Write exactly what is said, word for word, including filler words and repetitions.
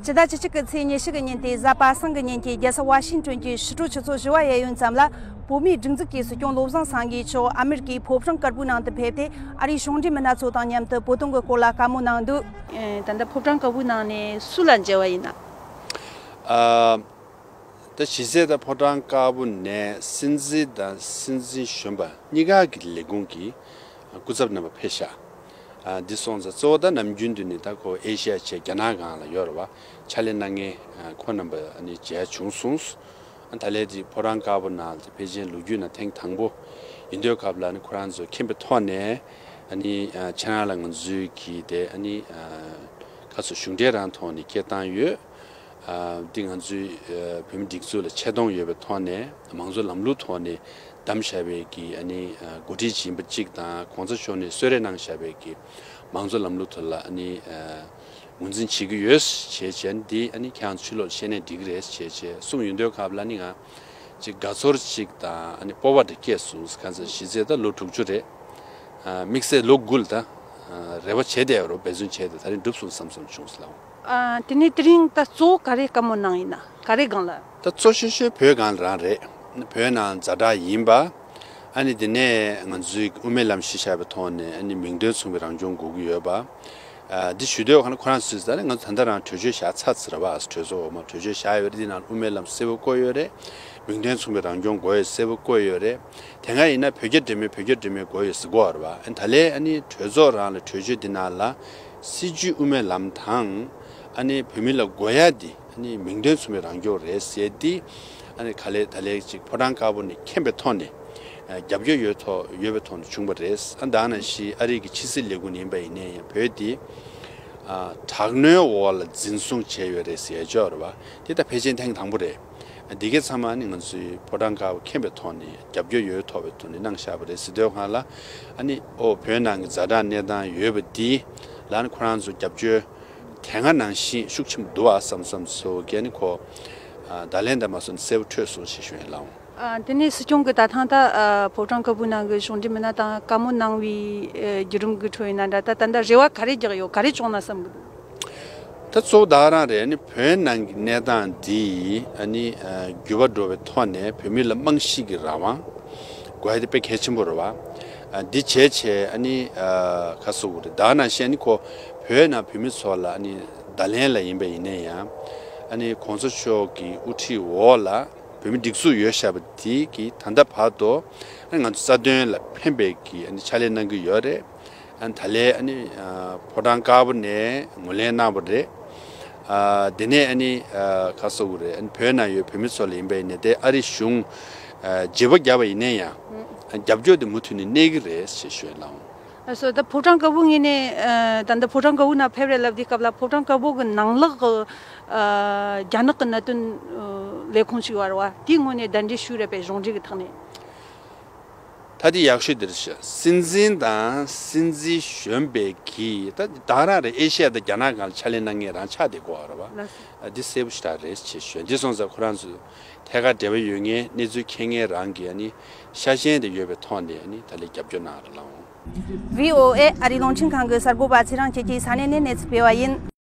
སྤྱི་ཟླ་བཅུ་གཅིག་གི་ཚེས་ཉི་ཤུ་གི་ཉིན་ཏེ་གཟའ་པ་སངས་ཀྱི་ཉིན་གྱི་རྒྱལ་ས་ཝ་ཤིང་ཏོན་གྱི་ཕྱི་དྲོ་ཆུ་ཚོད་བཞི་པ་གཡས་གཡོན་ཙམ་ལ། བོད་མིའི་སྒྲིག་འཛུགས་ཀྱི་སྲིད་སྐྱོང་བློ་བཟང་སེང་གེ་མཆོག་ཨ་མེ་རི་ཀའི་ཕོ་བྲང་དཀར་པོའི་ནང་དུ་ཕེབས་ཏེ། ཨ་རིའི་གཞུང་འབྲེལ་མི་སྣ་ཚོ་དང་མཉམ་དུ་བོད་དོན་གྱི་སྐོར་ལ་བཀའ་མོལ་གནང་འདུག་ཨེ། ད་ལྟ་ཕོ་བྲང་དཀར་པོའི་ནང་ནས་སུ་ལ་མཇལ་བ་ཡིན་ན། ཨ། ད་གཞི་རྩའི་ད་ཕོ་བྲང་དཀར་པོ་ནས་སྲིད་འཛིན་དང་སྲིད་འཛིན་གཞོན་པ་གཉིས་ཀ་གི་ལས་ཁུངས་ཀྱི་སྐུ་ཚབ་རྣམ་པ་ཕེབས་ཤག་ཨ། འདི་སོང་ཙང་གཙོ་བོ་ད་ནམ་རྒྱུན་དུ་ནི་ད་ཁོ་ཨེ་ཤི་ཡ་བྱས་རྒྱ་ནག་སྒང་ལ་ཡོད་རེད་བ། ཕྱག་ལས་གནང་མཁན་ཁོ་རྣམ་པ་ནི་མཇལ་བྱུང་སོང་། ད་ལན་འདི་ཕོ་བྲང་དཀར་པོ་ནང་ལ་ཕལ་ཆེར་ལོ་རྒྱུས་ནང་ཐེངས་དང་པོ་ཡིན་དུས་སྐབས་ལ་ནི་ཁོ་རང་ཚོ་མཁྱེན་པའི་ཐོག་ནས་ཨ་ནི་ཁྱེད་རང་ལ་ང་ཚོའི་གི་དེ་ཨ་ནི་ཁ་སོ་གཞུང་འབྲེལ་རང་ཐོག་ནས་སྐད་བཏང་ཡོད། ཨ། འདི་ང་ཚོའི་ཨ་བོད་མི་སྒྲིག་འཛུགས་ལ་ཆེ་མཐོང་ཡོད་པའི་ཐོག་ནས་མང་གཙོ་ལམ་ལུགས་ཐོག་ནས་བདམས་བཞག་པའི་གི་ཨ་ནི་ཨ་འགོ་ཁྲིད་ཡིན་པ་གཅིག་དང་གོང་ས་མཆོག་ནས་གསོལ་རས་གནང་བཞག་པའི་གི་མང་གཙོ་ལམ་ལུགས་ཐོག་ལ་ཨ་ནི་ཨ་ངོས་འཛིན་བྱེད་ཀྱི་ཡོད་ཅེས་བྱས་འདི་ཨ་ནི་ཁྱེད་རང་ཚོ་ཕྱི་ལོགས་ལ་བཤད་ནས་འགྲིག་གི་རེད་ཅེས་བྱས་གསུངས་ཡོང་དུས་སྐབས་ལ་ནི་ང་ཅིག་དགའ་ཚོར་ཅིག་དང་ཨ་ནི་སྤོབས་པ་འདྲ་སྐྱེས་སོང་། གང་ཟེར་གཞི་རྩའི་ད་ལོ་དྲུག་ཅུ་རེད། ཨ། དམིགས་བསལ་ལོ་དགུ་ལ་ད་རེ་བ་བྱས་བསྡད་ཡོད་རེད། འབད་བརྩོན་བྱས་ཏེ་ད་རིང་འགྲུབ་སོང་བསམ་བསམ་བྱུང་སོང་། ཨ། དེ་ནས་དེ་རིང་ད་གཙོ་བོ་ག་རེ་བཀའ་མོལ་གནང་ཡིན་ན་ག་རེ་སྒང་ལ། ད་གཙོ་ཤོས་ཤོས་བོད་སྒང་ལ་རང་རེད། བོད་ནང་ཛ་དྲག་ཡིན་པ། ཨ་ནི་དེ་ནས་ང་ཚོའི་དབུ་མའི་ལམ་གཞི་བཞག་པའི་ཐོག་ནས་ཨ་ནི་མིང་དོན་མཚུངས་པའི་རང་སྐྱོང་དགོས་ཀྱི་ཡོད་པ། ཨ། འདི་ཞུ་དུས་ཁོ་རང་ཚོས་ད་ནི་ང་ཚོ་ད་ལྟ་རང་གྲོས་ཆོད་བཞག་ཚར་ཚར་བ། གྲོས་ཚོགས་འོག་མ་གྲོས་ཆོད་བཞག་ཡོད་རེད། འདི་ནང་དབུ་མའི་ལམ་གསལ་པོ་བཀོད་ཡོད་རེད། མིང་དོན་མཚུངས་པའི་རང་སྐྱོང་དགོས་ཡོད་གསལ་པོ་བཀོད་ཡོད་རེད། དེ་སྔ་ཡིན་ན་བོད་རྒྱ་འབྲེལ་མོལ་བོད་རྒྱ་འབྲེལ་མོལ་དགོས་ཡོད་ཟེར་གོ་བ་རེད་བ། ཨ་ནི་ད་ལན་ཨ་ནི་གྲོས་ཚོགས་རང་ལ་གྲོས་ཆོད་འདི་ནང་ལ་སྲིད་བྱུས་དབུ་མའི་ལམ་དང་ཨ་ནི་བོད་མི་ལ་དགོས་ཡ་འདི་ཨ་ནི་མིང་དོན་མཚུངས་པའི་རང་སྐྱོང་རེད་ཟེར་འདི་ཨ་ནི་ག་ལེ་ད་ལེ་ཅིག་ཕོ་བྲང་དཀར་པོ་ནས་མཁྱེན་པའི་ཐོག་ནས་རྒྱབ་སྐྱོར་ཡོད་ཐོག་ཡོད་པའི་ཐོག་ནས་བྱུང་བ་རེད། ཨ། ད་ནང་བཞིན་ཨ་རི་གི་ཕྱི་སྲིད་ལས་ཁུངས་ཡིན་པ་ཡིན་ནའི་ཡང་བོད་འདི་ཨ་དྲག་གནོན་འོག་ལ་འཛིན་བཟུང་བྱས་ཡོད་རེད་ཟེར་ཡ་ཅིག་ཡོད་རེད་བ། དེ་ད་ཕལ་ཆེར་ཐེངས་དང་པོ་རེད། འདི་གའི་ཚང་མ་ནི་ང་ཚོའི་ཕོ་བྲང་དཀར་པོ་མཁྱེན་པའི་ཐོག་ནས་རྒྱབ་སྐྱོར་ཡོད་ཐོག་པའི་ཐོག་ནས་གནང་བཞག་པ་རེད་ཟེར་དུས་སྒང་ལ། ཨ་ནི་ཨོ་བོད་ནང་གི་ཛ་དྲག་གནས་སྟངས་ཡོད་པ་འདི་ལ་ནི་ཁོ་རང་ཚོ་རྒྱབ་སྐྱོར་དེ་སྔ་ནང་བཞིན་ཤུགས་ཆེན་པོ་འདུག་ཨ་བསམ་བསམ་ཚོ་གས་ནི་ཁོ་ཨ་ད་ལན་འདི་མ་སོང་ནས་གསལ་པོ་འཕྲོད་སོང་ཞེས་ཞུ་ཡིན་ལགས། ཨ། དེ་ནས་སྲིད་སྐྱོང་གིས་ད་ཐེངས་ད་ཨ་ཕོ་བྲང་དཀར་པོའི་ནང་གི་གཞུང་འབྲེལ་མི་སྣ་དང་བཀའ་མོལ་གནང་བའི་ཨ་བརྒྱུད་རིམ་གྱི་ཁྲོད་ཡིན་ན་འདྲ། ད་ད་ལྟ་རེ་བ་ག་རེ་རྒྱག་ཡོད། ག་རེ་བྱུང་ན་བསམ་གི་འདུག་ད་གཙོ་བོ་ད་རང་རེད། ཨ་ནི་བོད་ནང་གི་གནས་སྟངས་འདི་ཨ་ནི་ཨ་འགྱུར་བ་འགྲོ་བའི་ཐོག་ནས་བོད་མི་ལ་རྨང་གཞི་གི་རང་དབང་དགོས་ཡ་དེ་དཔེ་གལ་ཆེན་པོ་རེད་བ། ཨ། འདི་བྱས་བྱས་ཨ་ནི་ཨ་ག་ཟེར་དགོས་རེད། ད་ནང་བཞིན་ཨ་ནི་ཁོ་བོད་ནང་བོད་མི་ཚོ་ལ་ཨ་ནི་ད་ལན་ལ་ཡིན་པ་ཡིན་ན་ཡང་ཨ་ནི་གོང་ས་མཆོག་གི་དབུ་ཁྲིད་འོག་ལ་བོད་མི་སྒྲིག་འཛུགས་ཡོད་བཞག་པ་དེ་གི་ད་ལྟ་བར་དུ་ཨ་ནི་ང་ཚོ་རྩ་དོན་ལ་ཕན་པའི་གི་ཨ་ནི་ཕྱག་ལས་གནང་གི་ཡོད་རེད། ཨ་ནི་ད་ལན་ཨ་ནི་ཨ་ཕོ་བྲང་དཀར་པོ་ནས་ངོས་ལེན་གནང་བ་རེད། ཨ། དེ་ནས་ཨ་ནི་ཨ་ག་ཟེར་དགོས་རེད། ཨ་ནི་བོད་ནང་ཡོད་བོད་མི་ཚོ་ལ་ཡིན་པ་ཡིན་ན་དེ་ཨ་རི་གཞུང་ཨ་བརྗེ་པོ་བརྒྱབ་པ་ཡིན་ན་ཡང་ཨ་རྒྱབ་སྐྱོར་དེ་མུ་མཐུད་ནས་གནས་ཀྱི་རེད་ཅེས་ཞུ་ཡ་ལགས། ལགས་སོ། ད་ཕོ་བྲང་དཀར་པོ་ངོས་ནས་ཨ་ད་འདི་ཕོ་བྲང་དཀར་པོ་ནང་ཕེབས་རེད་ལབ་དུས་སྐབས་ལ་ཕོ་བྲང་དཀར་པོ་གི་ནང་ལོགས་ཀྱི་ཨ་རྒྱ་ནག་གི་གནད་དོན་ཨ་ལས་ཁུངས་ཤིག་ཡོད་རེད་བ། དེའི་ངོས་ནས་གདན་འདྲེན་ཞུས་རེད་པས། གཞུང་འབྲེལ་གྱི་ཐོག་ནས། ད་དེ་ཡག་ཤོས་དེ་རེད་ཤག་སྲིད་འཛིན་དང་སྲིད་འཛིན་གཞོན་པའི་གི་ད་ད་རང་རེད། ཨེ་ཤི་ཡ་དང་རྒྱ་ནག་སྒང་ལ་ཕྱག་ལས་གནང་མཁན་རང་ཆགས་བསྡད་ཀྱི་ཡོད་རེད་བ། ལགས་སོ། ཨ། འདི་གསལ་པོ་ཞེ་དྲག་རེད་ཅེས་ཞུ། འདི་སོང་ཙང་ཁོ་རང་ཚོ་ཐད་ཀར་འབྲེལ་བ་ཡོད་མཁན་གནས་ཚུལ་མཁྱེན་མཁན་རང་གི་ཨ་ནི་ཤ་ཞེན་དེ་ཡོད་པའི་ཐོག་ནས་ཨ་ནི་ད་ལན་རྒྱབ་སྐྱོར་གནང་རོགས་གནང་། བྷི་ཨོ་ཨེ་ཨ་རིའི་རླུང་འཕྲིན་ཁང་གི་གསར་འགོད་པ་ཚེ་རིང་སྐྱིད་ཀྱིས་ས་གནས་ནས་གནས་ཚུལ་སྤེལ་བ་ཡིན།